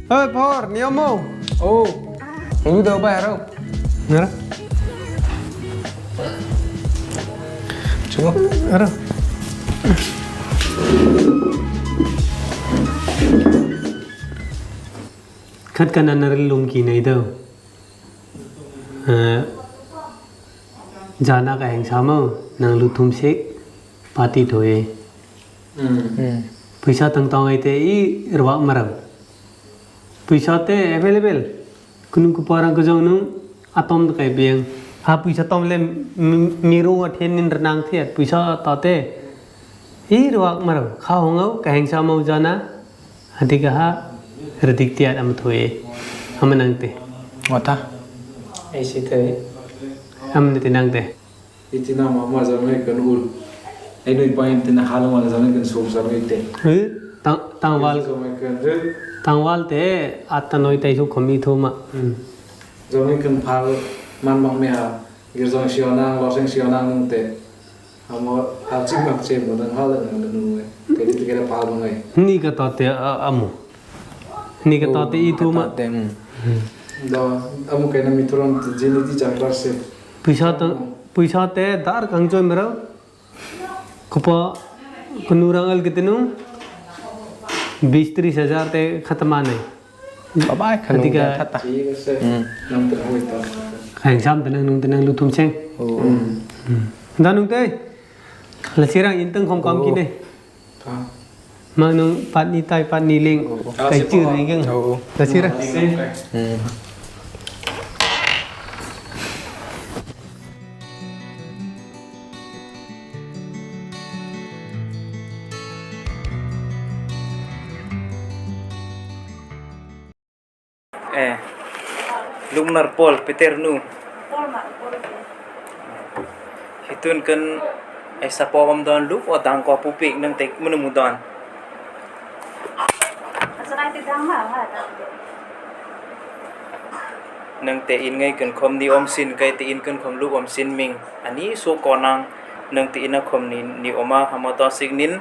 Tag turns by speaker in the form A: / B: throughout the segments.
A: Ơi por, ni omo.
B: Oh, lu đâu bài đâu?
A: Nara.
B: Chú.
A: Nara. Khat kan anar lung ki nei đâu. Jana ka heng samo nang lu thum sek party thoye. Puisa tang tang ai te i rwa maram. Puisa te available. Kunung ku parang ko jong nung atom te kai biang. Ha puisa tom le miru a then nin renang thiat puisa ta te i rwa maram. Kha hongau ka heng samo jana hadika ha radik tiat am thoye. Amanang te.
B: Ngota.
C: Ai si te.
A: Am ne tinang te.
D: Itina ma ma zamai kan ul. Ai noi pain tina halam wala zamai kan sob zamai te.
A: Tang tangwal
D: Zamai kan he.
A: tangwal te atta noi tai su khomi thoma.
D: Zamai kan phal man bang me ha. Girzong sionang loseng sionang nung te. Amo ha chim mak che mo dang hal nang nu ngai. Te ti kera phal ngai.
A: Ni ka ta te amu. Ni ka ta te i thoma.
D: Da amu kaina mitron jini ti chaklar se.
A: Puisa ta puisa te dar kang choi mero. Kupa kunurangal kitinu 20-30 हजार ते खत्म नहीं.
B: Bye bye khanu
A: Ketika-
B: thata.
D: Ti se. Nam te hoi ta.
A: Khang sam tenang nung tenang lu thum cheng.
B: Oh.
A: Da nung te. La sirang intang khom kam ki ne.
D: Ta.
A: Ma nung pat ni tai pat ni ling kai chư ni keng.
B: Oh.
A: La sirang.
C: Eh. Lungnar Paul Peter nu. Hitun kan ai sapo bam don lu o dang ko pupik nang tek munu mu don. Nang te in ngai kan khom ni om sin kai te in kan khom lu om sin ming. Ani so konang nang te ina khom ni ni oma hamata signin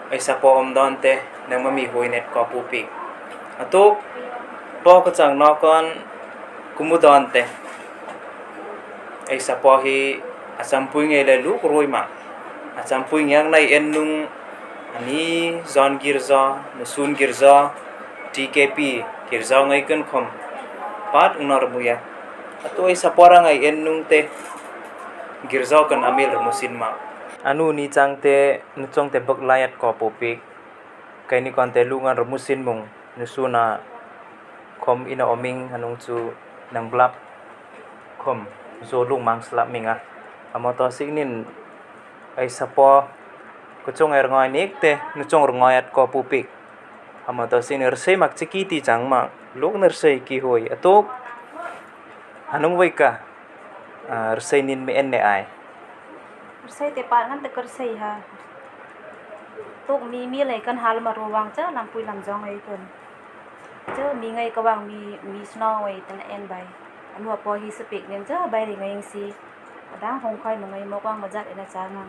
C: ai sapo om don te nang ma mi hoi net ko pupik. Atok po ka chang no kon kumudon te ai sapo hi asampui ngai le lu roi ma asampui ngang nai en nung ani zon girza nusun girza TKP girza ngai kan khom pat unar muya ato ai sapora ngai en nung te girza kan amil musin ma anu ni chang te nuchong te bak layat ko popik kaini kon te lungan remusin mung nusuna khom ina oming hanung chu nang blap khom zo lung mang slap minga amoto signin ai sapo kuchong er ngoi nik te nuchong rngoi at ko pupik amoto sin er sei mak chiki ti chang ma luk ner sei ki hoi atok hanung wei ka rsei nin me en ne ai
E: Sei te pa ngan te kar sei ha. Tuk mi mi lai kan hal ma ro wang cha lam pui lam jong ai kun. Cha mi ngai ka wang mi mi snow wai tan en bai. Anu po hi speak nen cha bai ri ngai si. Adang hong khai ma ngai mo kwang ma jat ena cha nga.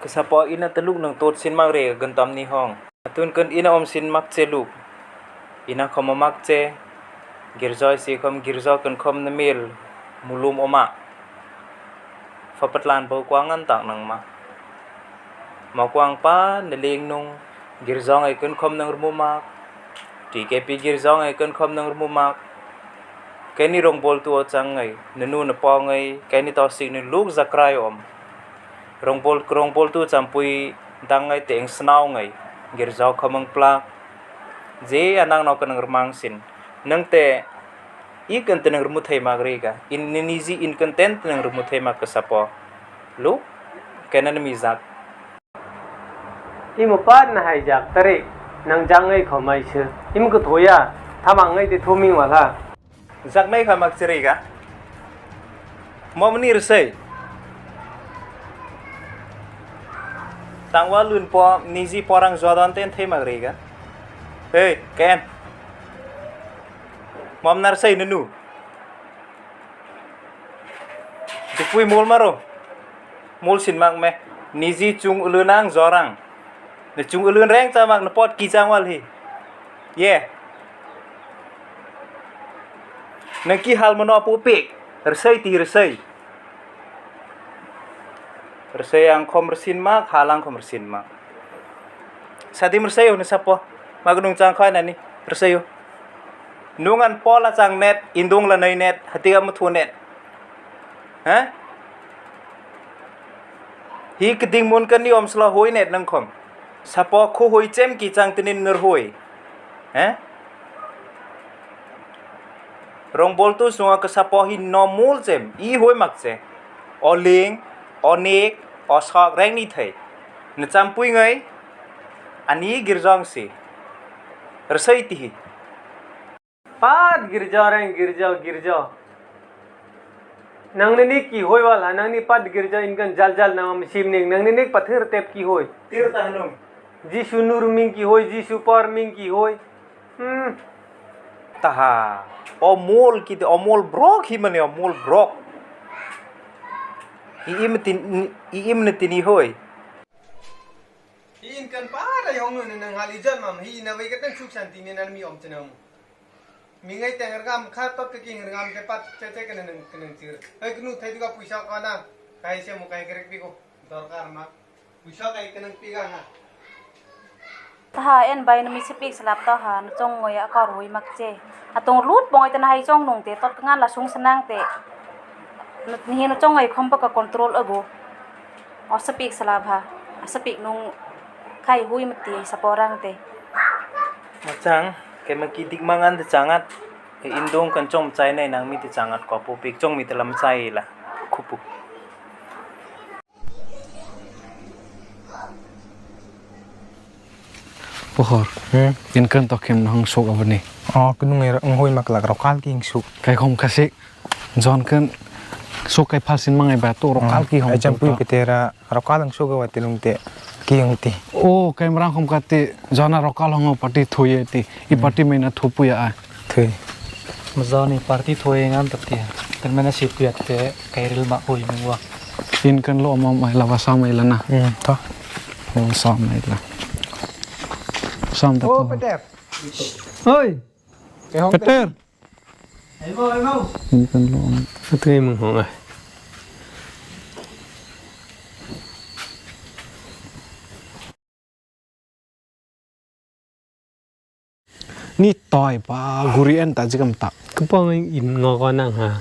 C: Kasapo ina teluk nang tot sin mak re gantam ni hong. Atun kan ina om sin mak che luk. Ina khom mak che girjoi si khom girjo kan khom na mil mulum oma. Fapatlan bo kwangan tak nang ma. Ma kwang pa na leng nung girjo ngai kan khom nang rumu mak. TKP girjo ngai kan khom nang rumu mak. Kani rong bol tu chang ngai nanu na pa ngai kani to sik ni luk zakrai om. Rong bol tu champui dang ngai teng snau ngai girjau khamang pla je anang no kanang rumang sin nang te i kan tenang rumu thai magre ga in ninizi in content tenang rumu thai mak kasapo lu kanan mi zak
A: Imu pat na hai jak tare nang jang ngai khomai se. Imu ko thoya thamang ngai te thoming wala.
C: Zak nai khamak chiri ga momni rsei tangwa lun po niji porang jodan ten thai magre ga hey ken Mom nar sei nanu. Dipui mul maro. Mul sin mak me. Nizi chung ulunang zorang. Na chung ulun reng cha mak na pot ki chang wal hi. Ye. Nang ki hal mano pu pek. Resei ti resei. Resei ang khom resin mak halang khom resin mak. Sadi mersei na sapo. Magnung chang khai nani resei Nungan pola chang net indung la nei net hatiga muthu net. Ha? Hi keding mun kan ni om sla hoi net nang khom. Sapo khu hoi chem ki chang tinin ner hoi. Ha? Rong bol tu sunga ka sapo hi normal chem i hoi mak che. O ling, o nek, o sok reng ni thei. Na champui ngai ani girjong si. Resei ti hi.
A: Pat girja reng girja girja. Nang ni ki hoi wala nang ni pat girja inkan jal jal nang sim ning nang ni pathir tep ki hoi.
C: Tir ta hanung.
A: Jisu nur ming ki hoi jisu par ming ki hoi.
C: Taha. O mol ki te o mol brok hi mane o mol brok. I im tin i im ne tini hoi.
A: Hi inkan pa ra yong nu nang hali jan mam hi na wei ka tang suk shanti ne nan mi om chenam. Mingai teng ngam kha tot ke king ngam te pat che che kan nang kan chir. Ai knu thai ka puisa ka na kai se mo kai krek pi ko darkar ma. Puisa kai kan pi ga ha.
E: Ta en bai na mi sipik salap ta ha na chong ngoi a kar hoi mak che. Atong lut bong tan hai chong nong te tot ngan la sung sanang te. Ni no chong ngai khom pa ka control ago. O sapik salap ha. Sapik nung khai hui mati saporang te.
C: Machang ke ma ki dik mangan te changat e indong kan chong chai nai nang mi te changat ko pu pik chong mi te lam chai la khupu.
D: Pohor. In kan to kim hang sok avani.
B: Oh, kunung ngai ng hoi mak lak rokal ki suk.
D: Kai khom khasik. John kan sok kai phalsin mangai ba to rokal ki hong.
B: Ai champui petera rokal ang sok wa tilung te ki hong ti.
D: O kai marang khom kate jana rokal hong party thoye ti. I party mai na thopuya a.
B: Thui.
F: Mazani party thoye ngan tapti. Tan mena sip kuyat te kairil ma hoi mengwa.
D: In kan lo ma mai la wasa mai la na.
B: Tho.
D: Lo sa mai la. Sam ta
B: Oh,
D: po.
B: Peter.
A: Oi.
B: Kai hong
D: Peter.
A: Ai mau ai mau.
D: In kan lo om.
A: Tui mong hong ai.
D: Ni toy pa guri en ta jikam ta.
A: Kupang in ngo ko nang ha.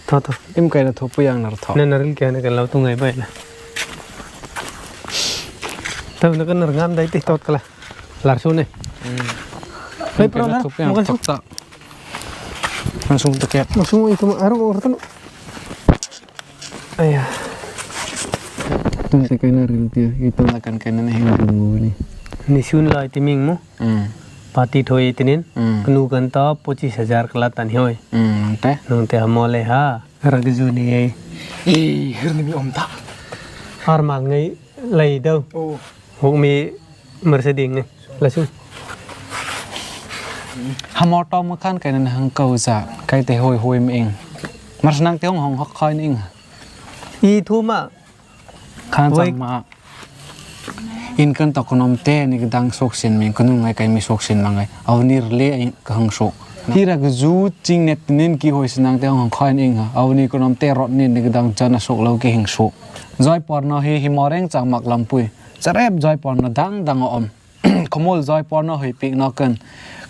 A: Tho tho.
D: Im kai na thopuyang nar tho.
A: Na naril kya na kan lau tungai bai la. Tao na kan ngam dai ti tot kala. Lar su ne. Hei pro la.
D: Thopuyang
A: Makan su.
D: thok ta. Langsung tekek.
A: Langsung itu aru ortan. Ayah.
D: Tung se kai na ril tia. Itu lakan kai na heng rungu ni.
A: Nisun lai timing mo. Party thoi tinin. Knu kan ta 25,000 kala tan hoi.
D: Nang te.
A: Nang te hamole ha. Ragju ni ai.
B: Eh, her ni mi om ta.
A: Har mal ngai lei đâu.
B: Oh.
A: Hok mi Mercedes ngai. Langsung.
D: Hamoto makan kai na hang kau za kai te hoi hoi mi ing. Mas nang te hong hong hok khoi ing.
A: I thu ma
D: Khan
A: Hoi.
D: chang ma. In kan ta konom te ni dang sok sin mi kunu ngai kai mi sok sin mangai. Avnir le ai ka hang sok. Hi ra ju ching net nin ki hoi sinang te hong khoi ing ha. Avni konom te rot nin ni dang chana sok lo ki hing sok. Joy porno hi hi moreng chang mak lampui. Charep joy porno dang dang om. Komol joy porno hoi pik no kan.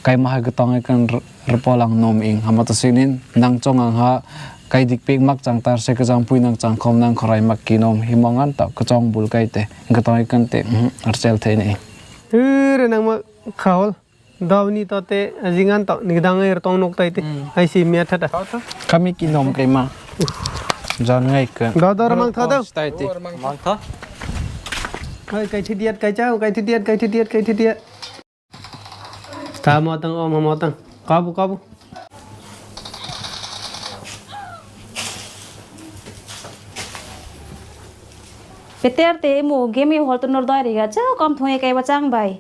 D: Kai ma ha tong kan rpolang nom ing. Hama ta sinin nang chong ang ha kai dik pik mak chang tar se ka jang pui nang chang khom nang khorai mak ki nom hi mongan ta ka chong bul kai te ka tong kan te archel the ni.
A: Ure nang ma khaol. Dawni ta te jingan ta nigdang ai tong nok tai te. Ai si mia thata.
D: Kami ki nom kai ma. Jon ngai ka.
A: Da da mang tha da.
D: Tai te.
F: Mang tha.
A: Kai kai thidiat kai chao kai thidiat kai thidiat kai thidiat. Ta mo tang om mo tang. Kabu kabu.
E: Peter te mu game hol tu nor doi riga cha kom thoi kai bachang bai.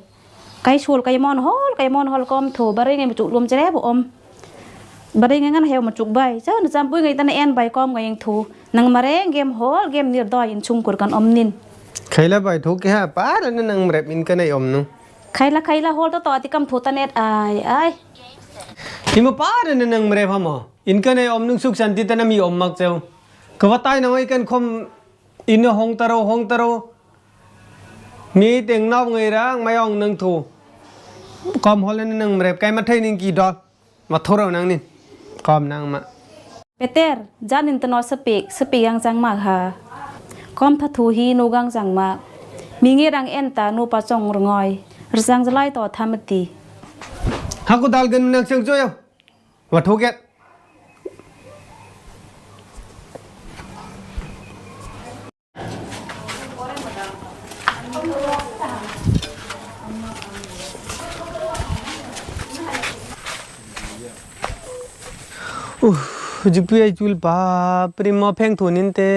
E: Kai chul kai mon hol kai mon hol kom tho bare ngai chu lum chre bo om. Bare ngai ngan heu ma chuk bai cha na champui ngai tan en bai kom ngai thu nang mare game hol game nir doi in chung kur kan om nin.
A: Khaila bai thu ke ha pa ra na nang mrep in ka nei om nu.
E: Khaila khaila hol to to ti kam thu ta net ai ai.
A: Ima pa ra na nang mrep ha mo in ka nei om nung suk santi ta na mi om mak cheu. Ka wa tai na ngai kan khom in hong taro hong taro mi teng nau ngai rang mai ong nang thu. Kom hol na nang mrep kai ma thai ning ki do ma thoro nang nin kom nang ma.
E: Peter janin tano sapik sapi yang chang ma ha kom tha thu hi nu gang chang ma mi nge rang en ta nu pa chong rngoi rjang jalai to thamati.
A: Ha ko dal gan nang chang cho yo wa thu get. Jikpi ai chul pa pri ma pheng thunin te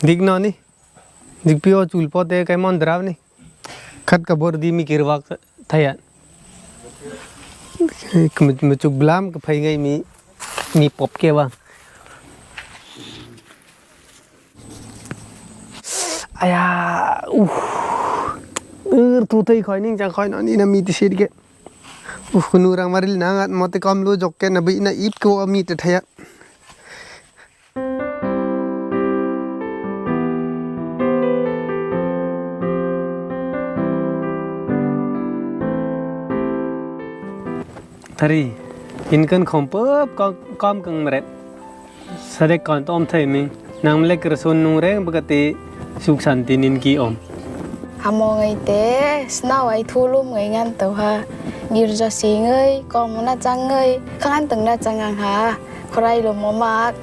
A: dik na ni jikpi o chul po te kai mon drav ni khat ka bor di mi kirwak thaya mi chuk blam ka phai ngai mi mi pop ke wa aya tu thai khoi ning chang khoi no ni na mi ti sit ke kunu rang maril na ngat mo te kom lu jok ke na bi na ip ko mi te thaya. Thari inkan khom pop kom kang mret sare kon tom thai mi nang le krasun nung reng bagati suk santi nin ki om.
G: Hamo ngai te snow ai thu lum ngai ngan tàu ha ngir jo si ngai kom na chang ngai khan tang na chang ang ha khorai lo mo mak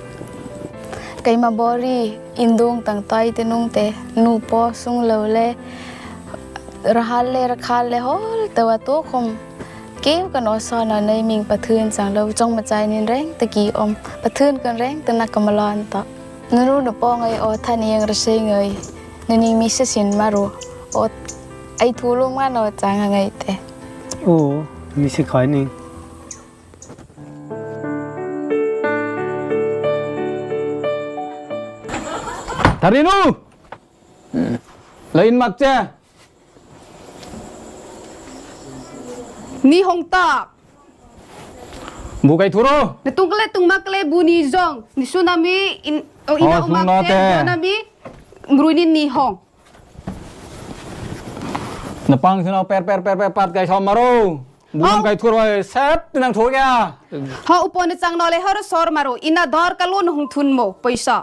G: kai ma bori indung tang tai te nung te nu po sung lo le rahal le rakhal le hol tawa to khom kéo cái nó so nó nơi mình bà thương chẳng lâu trong mà trái nên reng ta kỳ om bà thương cần reng ta nak kamalan ta nuru nó po ngay o than yên rồi xây người nên mình sẽ xin mà rồi o ai thu luôn mà nó chẳng ngay thế.
A: Ồ mình sẽ khỏi nè.
D: Tarinu lain mak che
H: ni hong ta
D: bu kai thuro
H: na tungkle tungmakle buni zong ni tsunami in o ina umak te tsunami mruinin ni hong
D: na pang sino per per per per pat kai som maro bu kai thuro sep nang thu kya
H: ha upon chang no le har sor maro ina dor kalon hong thun mo paisa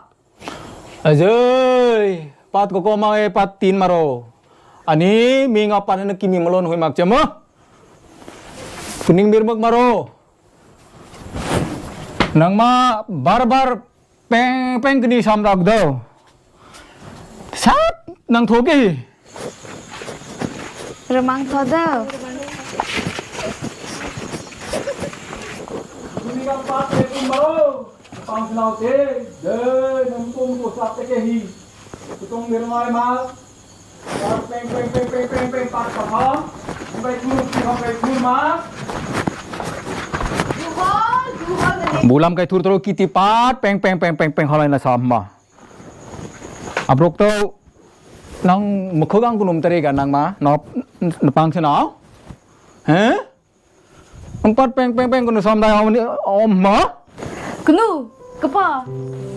D: ajay pat ko ko ma e pat tin maro ani mi nga pan na kimi malon hoi mak chemo kuning mirmak maro nang ma bar bar peng peng kini samrak do sap nang thoki
G: ramang thoda
D: kuni ka pat te tum maro pang snau te de nam kum ko sap te ke hi tung mirmai ma peng peng peng peng peng peng pat ka pha bai thu ki ha bai thu ma bulam kai thur tro kiti pat peng peng peng peng peng halai na sam ma abrok to nang mukhogang kunum tare ga nang ma no pang se na he empat peng peng peng kunu sam dai om ma
H: kunu kapa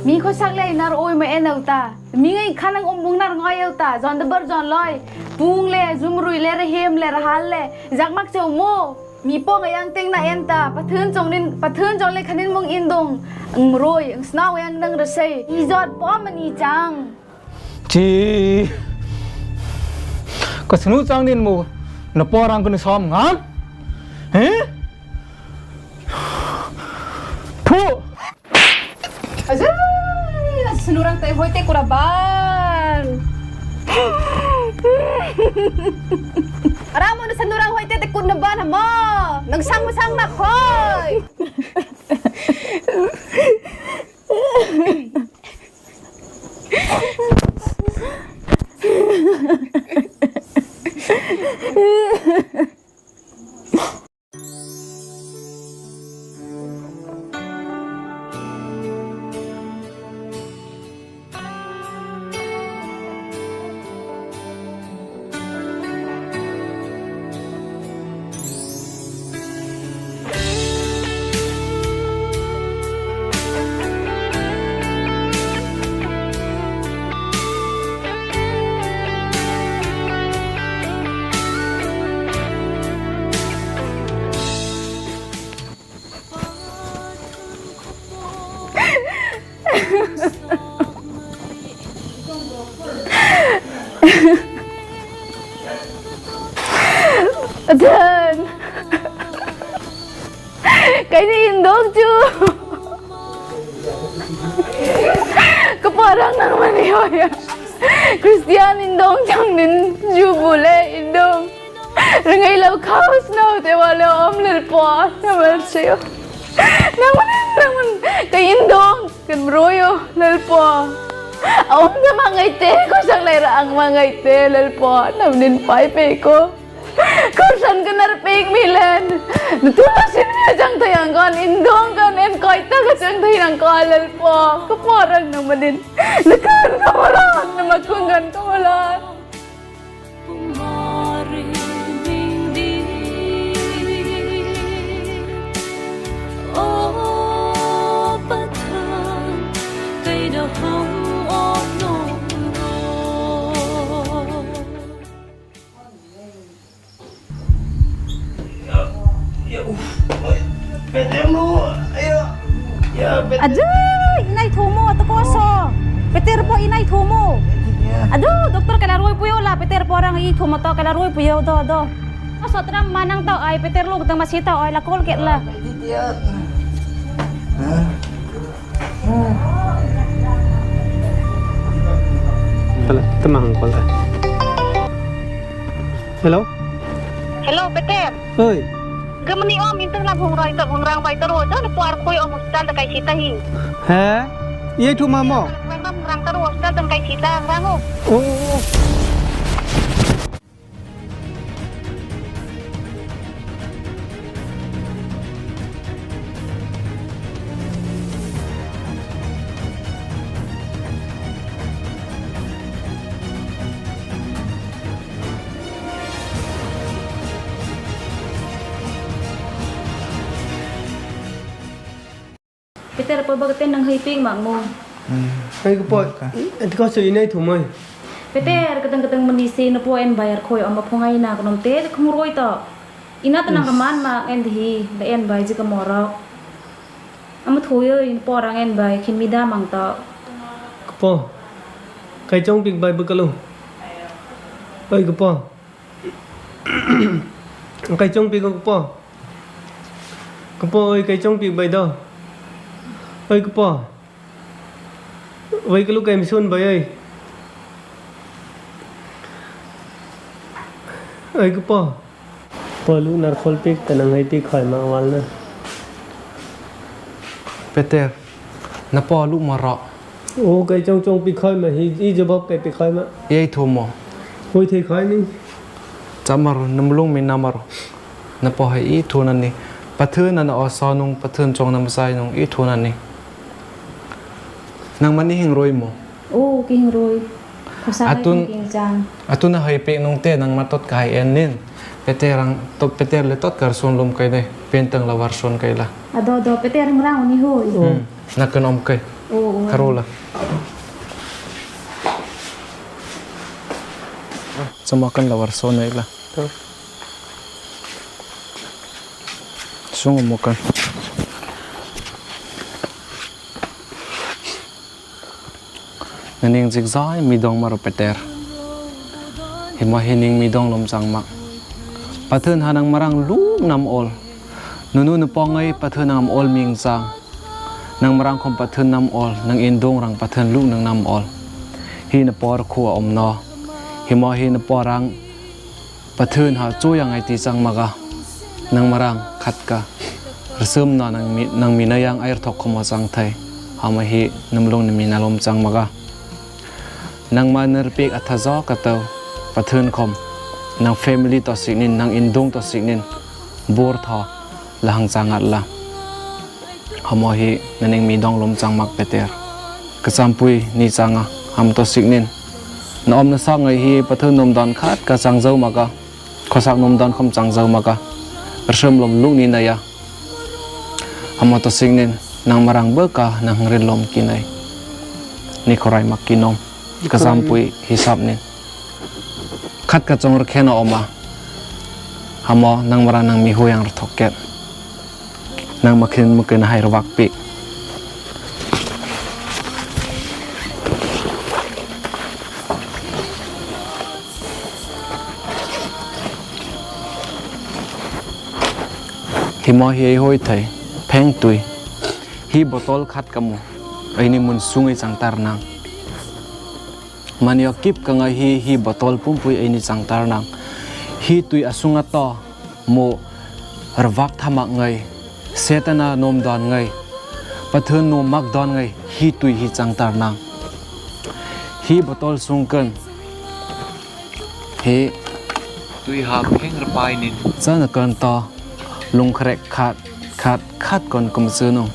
H: mi kho sak le nar oi ma en ta mi ngai khanang om bung nar ngai ta jon de bar jon loi pung le zumrui le re hem le rahal le jakmak cheu mo mi po yang teng na enta pathun chong nin pathun chong le khanin mong indong ngroi snaw yang nang rasei i jot po mani chang
D: chi ko snu chang nin mo na po rang kun som nga he phu
H: aja snurang tai hoite kuraban Ramo na sanurang hoy te kun na ban mo nang sang sang na khoy mi hoi. Christian in dong chang nin ju bu le in dong. Rangai lo khao snow te wa lo om lil po na mal cheo. Nang man nang man kay in dong kan royo lil po. Om na mga ite ko sang lai ra ang mga ite lil po nam nin pai pe ko. Kursan ka narpik milen. Natulasin niya siyang tayangkan. Indong kan en koita ka siyang tayangkan lal po. Kaporang naman din. Nakan kawalan na magkunggan kawalan.
E: Aduh, inay thumo to ko so. Peter po inay thumo. Aduh, doktor kala roy puyo la Peter po orang i thumo to kala roy puyo do do. So tram manang tao ay Peter lu tang masita ay la kol ket la.
A: Pala tamang pala. Hello?
I: Hello, Peter.
A: Oi.
I: Gemeni om intang la bung roi to bung rang bai to ro to puar khoi om hospital ta kai sita hi.
A: Ha? Ye thu ma mo.
I: Rang rang rang to hospital tang kai sita rang o.
A: Oh.
E: Peter po bagaten nang haiping mak mo.
A: Ay ko po. At ko sa inay thumoy.
E: Peter katang-katang manisi na po en bayar khoi om phongai na konom te khung roi to. Ina tanang kaman ma en hi da en bay ji ka morok. Am thuyo in po rang en bay khin mi da mang to.
A: Ko po. Kay chong pig bay bagalo. Ay ko po. Kay chong pig ko po. Ko po ay kay chong pig bay do. Ay ko po. Way ko kay misun bay ay. Ay ko po. Palu narkhol pig tanang hay pi khoy ma wal na.
D: Peter na po lu ma ro.
A: Ô cái trong trong bị khơi mà hi hi cho bóc cái bị khơi mà.
D: Ye thu mo.
A: Ôi thì khơi ni.
D: Chamar namlung min namar. Na po hai i thu nan ni. Pathun na o sa nung pathun chong nam sai nung i thu nan ni. Nang mani hing roi mo.
E: Ô kinh roi.
D: Atun atun na hai pe nung te nang matot kai en nin. Peter rang to Peter le tot kar son lom kai de pentang la war son kai la.
E: Ado do Peter rang ni hoi.
D: Na kan om kai.
E: Ô
D: Karola. Samakan la war son ai la. Sung mo kan. Naning zigzag mi dong maro Peter. Hima hining mi dong lom sang mak. Pathun hanang marang lu nam ol. Nunu nupongai pathun nam ol ming sang. Nang marang kom pathun nam ol nang indong rang pathun lu nang nam ol. Hi na por khua om no. Hima hi na porang pathun ha chu yang ai ti sang maga. Nang marang khat ka. Resum na nang minayang air thok khoma sang thai. Hama hi namlong ni minalom sang maga. Nang ma nerpek athazo ka tau pathun khom nang family to siknin nang indong to siknin bor tho la hang changat la hamo hi naning mi dong lom chang mak Peter kasampui ni changa ham to siknin na om na sa ngai hi pathun nom don khat ka chang zo maka khosak nom don khom chang zo maka rsem lom lu ni na ya hamo to siknin nang marang beka nang rin lom kinai ni khorai makinom kasampui hisap ni khat ka chong khe na oma hamo nang marang nang mi hoyang thoket nang makhin makin hai rawak pi hi mo hi hoi thai pheng tui hi botol khat ka mu ai ni mun sungai chang tar nang Manio kip ka ngai hi hi botol pumpui ei ni changtar nang. Hi tui asunga to mo ravak thamak ngai setana nom don ngai pathun no mak don ngai hi tui hi changtar nang. Hi botol sungkan he
J: tui ha pheng rapai nin
D: chana kan to lungkhrek khat khat khat kon kum chunung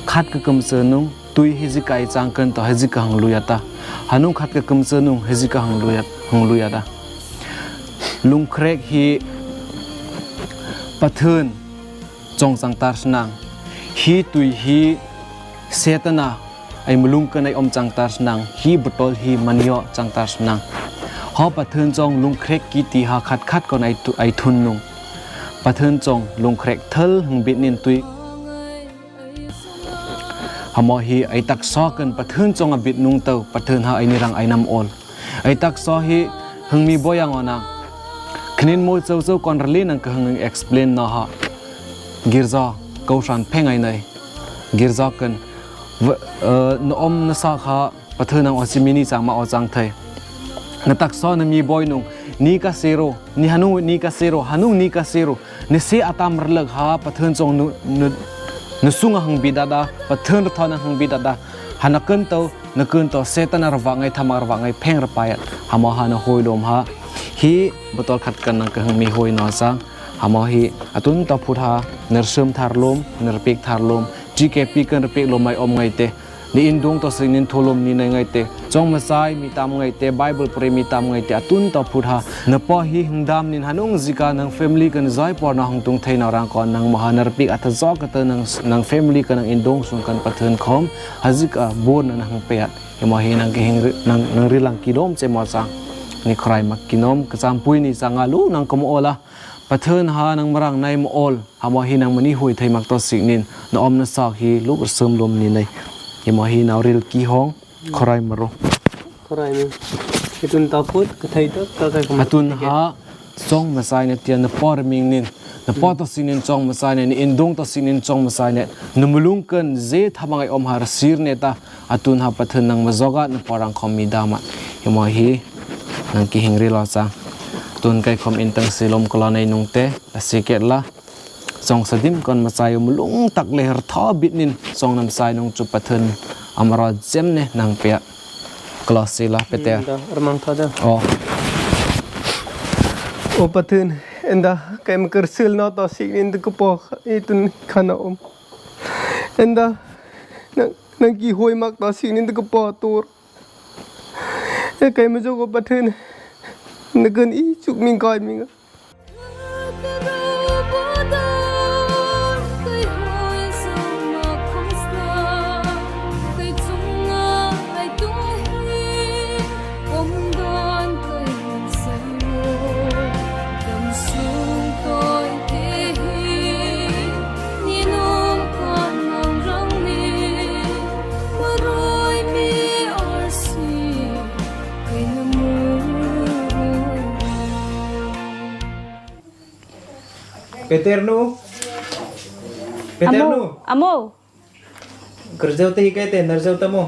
D: khat ka kum chunung tui hi ji kai chang kan to hi ka hang luyata hanung khat ka kum chunung hi ka hang luyat hang luyata lungkhrek hi pathun chong chang tar snang hi tui hi setana ai mulung kan ai om chang tar snang hi botol hi manio chang tar snang ho pathun chong lungkhrek ki ti ha khat khat kon ai tu ai thun nung pathun chong lungkhrek thal hung bit nin tui hamo hi ai tak so kan pathun chong a bit nung to pathun ha ai ni rang ai nam ol ai tak so hi hung mi boyang ona khnin mo chau chau kon rli nang ka hung explain na ha girja kaushan pheng ai nei girja kan no om na sa kha pathun ang osimini chang ma ochang thai na tak so na mi boy nung ni ka sero ni hanu ni ka sero hanu ni ka sero ni se atam rlak ha pathun chong nu nu sunga hang bidada pathun thona hang bidada hanakan to nakun to setana rawangai thamar wangai pheng rapayat hamo ha na hoilom ha hi botol khat kan nang ka hang mi hoi no sang hamo hi atun to phutha narsum tharlom narpek tharlom GKP kan rpek lomai om ngai te ni indung to sing nin tholom ni nai ngai te chong masai mi tam ngai te bible pre mi tam ngai te atun to phutha na po hi hungdam nin hanung zika nang family kan zai por na hung tung thei na rang kon nang mahanarpik atha zo ka te nang nang family kan nang indung sung kan pathun khom hazika bor na hang peat emo hi nang ki hing nang nang rilang kidom che mo chang ni khrai mak kinom kacham pui ni changa lu nang kom ola pathun ha nang marang nai mo ol hamo hi nang mani hui thei mak to siknin na om na sak hi lu sum lom ni nei emo hi naw ril ki hong khorai maro
A: khorai mi itun taput kathai ta ka ka
D: atun ha chong masai ne tian na por ming nin na po to sinin chong masai ne indong to sinin chong masai ne numulung kan ze thamangai om har sir ne ta atun ha pathun nang mazoga na parang khom mi dama emo hi nang ki hingri lo cha tun kai khom intang silom kolonai nungte asiket la song sadim kon masai mulung tak le her tha bit nin song nam sai nung chu pathun amra jem ne nang pe klasi la pete
A: armang tha ja
D: o
A: o pathun enda kai makar sil na ta sik nin ko po itun khana om enda nang nang ki hoi mak ta sik nin ko po tur e kai ma jo ko pathun nakan i chuk ming kai ming
C: Peternu Peternu
E: amo
C: kerja te hi kai te narjau tamo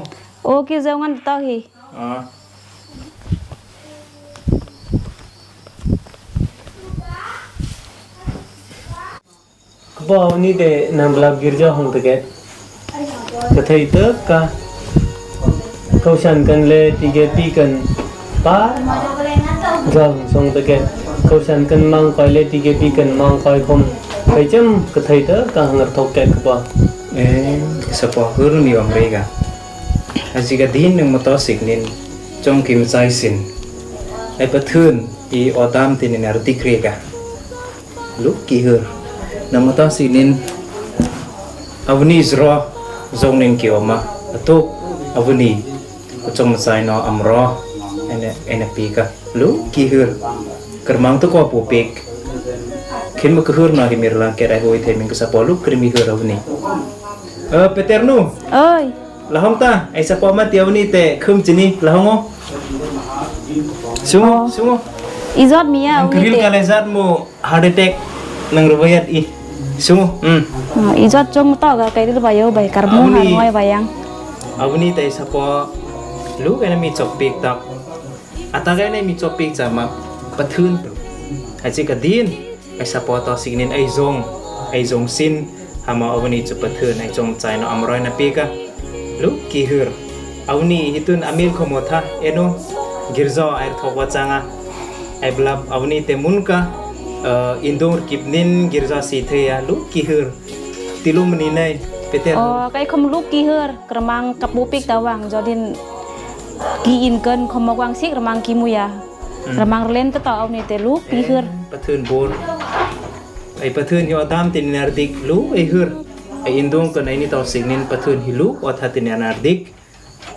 E: o ki jaungan ta hi
C: a
A: ba ni de nambla girja hong te ke kathai ta ka kaushan kan le tige pi kan pa jang song te ke kaushan kan mang koi le tige pi kan mang koi khom kai chem kathai ta ka hangar thok ke ba
C: e sapo hur mi om rega ajiga din nang moto siknin chong kim chai sin ai pathun i odam tin ner dikrega luk ki hur namata sinin avni zro zongnin ki oma atuk avni chong chai no amro ene ene pika lu ki hur kermang tu ko pu pek khin ma hur na hi mirlang ke rai hoi the ming sa polu krimi hur avni peternu
E: ơi
C: lahong ta ai sa po ma tiavni te khum chini lahongo sungo sungo
E: izot mia avni
C: kril
E: te
C: kalezat mo heart attack nang rubayat i sungo
E: izot chong to ga kai ri bayo bai karmu ha ngoi bayang
C: avni te sa po lu kana mi chok pek tak Atagai nei mi chop pek chama pathun tu achi ka din ai support to signin ai zong ai zong sin hama awani chu pathun ai chong chai no amroi na peka lu ki hur awni hitun amil khomotha eno girzo ai thokwa changa ai blab awni te munka indor kipnin girza si theya lu ki hur tilum ni nei peter
E: อ๋อไกคมลูกกี่เฮอกระมังกับปูปิกตะวังจอดินกีอินเกินคมมกวางซิกระมังกีมุยากระมังเล่นตะต่อเอานี่แต่ลูกกี่เฮอ
C: pathun bor ai pathun hi adam tin nardik lu ai hur ai indong kan ai ni to signin pathun hi lu otha tin nardik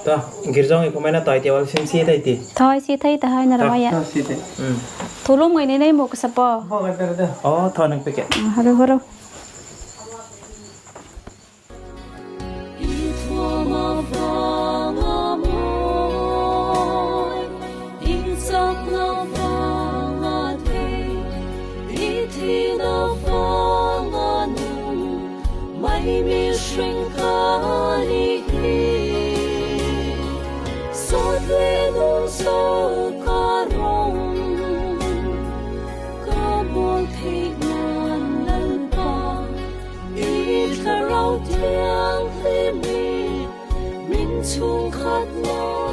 C: to girjong ai khomaina toy tewal sim si tai ti
E: ทอยสิไทยตะให้นะระวายะทุลุมไงในในหมกสปอ
C: oh thonang peke
E: ฮัลโหลฮัลโหล
K: Chung khat na.